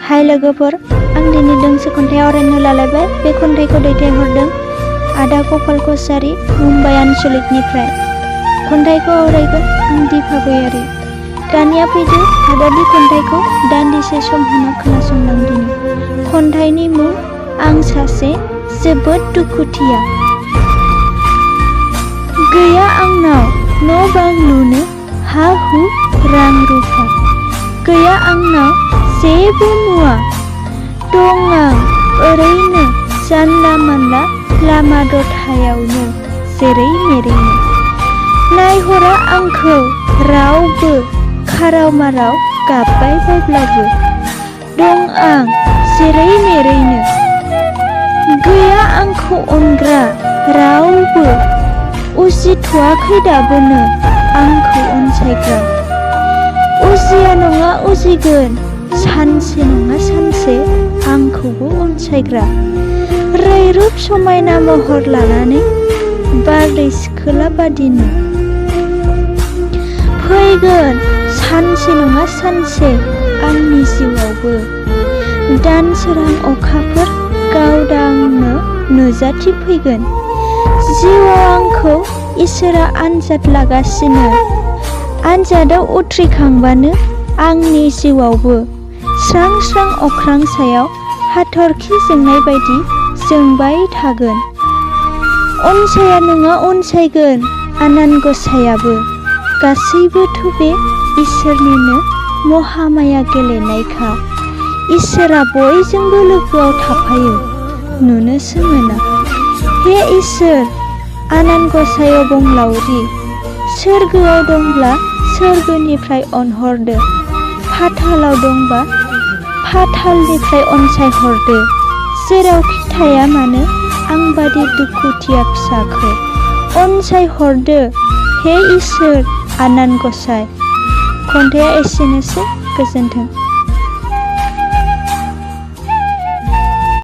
हाय लोगोफोर, आं दिनै दोंसे खन्थाइ आवरायनो लालायबाय। बे खन्थाइखौ दैथायहरदों आदा गपाल कसारी, मुम्बाइ आनसलिकनिफ्राय। खन्थाइखौ आवरायगोन आं दिपा गयारी। दानिया फैदो आदा बे खन्थाइखौ दान्दिसे सम होना खोनासंलांदिनि। खन्थाइनि मुं आं सासे जोबोद दुखुथिया। गैया आंनाव न' बां लुनो हा हु रां रुफा, गैया आंनाव जेबो मुवा, दं आं ओरैनो जानला मानला लामा दथायावनो जेरै मेरैनो। नायहरा आंखौ रावबो खाराव माराव गाबबाय बायब्लाबो, दं आं जेरै मेरैनो। गैया आंखौ अनग्रा रावबो, उजिथ'वाखै दाबोनो आंखौ अनसायग्रा। उजिया नङा उजिगोन सानसे नङा सानसे आंखौबो अनसायग्रा। रैरुब समायना महर लानानै बारदै सिखोला बादिनो फैगोन सानसे नङा सानसे आंनि जिउआवबो। दानसोरां अखाफोर गावदांनो नुजाथि फैगोन। जिउआव आंखौ इसोरा आनजाद लागासिनो। आनजादाव उथ्रिखांबानो आंनि जिउआवबो स्रां स्रां अख्रां सायाव हाथरखि जोंनाय बायदि जोंबाय थागोन। अनसाया नङा अनसायगोन आनान गसायाबो। गासैबोथ' बे इसोरनिनो महामाया गेलेनायखा। इसोरा बयजोंबो लोगोआव थाफायो नुनोसो मोना। हे इसोर आनान गसाय अबंलावरि, सोरगोआव दंब्ला सोरगोनिफ्राय अनहरदो, फाथालाव दंबा फाथालनिफ्राय अनसायहरदो। जेरावखि थाया मानो आंबादि दुखुथिया फिसाखौ अनसायहरदो हे इसोर आनान गसाय। खन्थाइया एसेनोसै, गोजोन्थों।